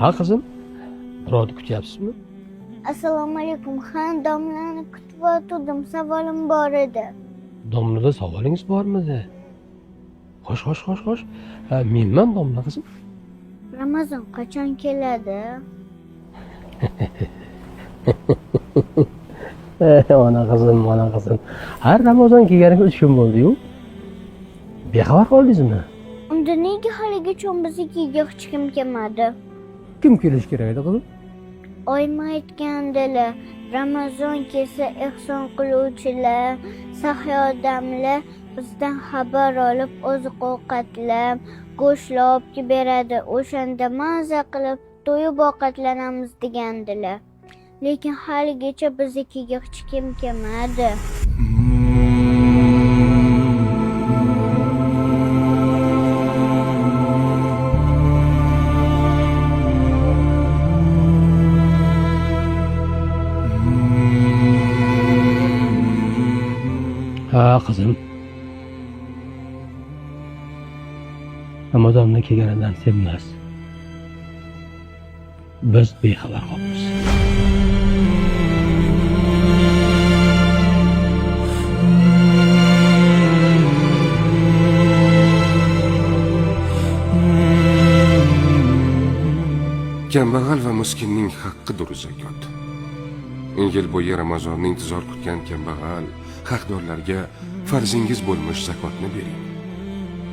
Ha qizim, birovni kutyapsizmi? Assalomu alaykum. Ha, domlani kutib o'tirdim. Savolim bor edi. Domlada savolingiz bormidi? Xo'sh, xo'sh, xo'sh, xo'sh. Ha, menman domla qizim. Ramazon qachon keladi? Ona qizim, ona qizim. Har Ramazon kelganiga 3 kun bo'ldi-yu. Bexabar qoldingizmi? Unda nega haligacha biznikiga hech kim kelmadi? Kim kelishi kerak edi qizim? Oyim aytgandilar, Ramazon kelsa ehson qiluvchilar, saxiy odamlar bizdan xabar olib oziq-ovqatlar, go'shtlar olib kelib beradi. O'shanda maza qilib to'yib ovqatlanamiz degandilar. Lekin haligacha biznikiga hech kim kelmadi. Ha qizim. Ramazonni kelganidan sen emas. Biz bexabar qolamiz. Kambag'al va miskinning haqqidir zakot. Yil bo'yi Ramazonni intizor kutgan kambag'al, haqdorlarga farzingiz bo'lmish zakotni bering.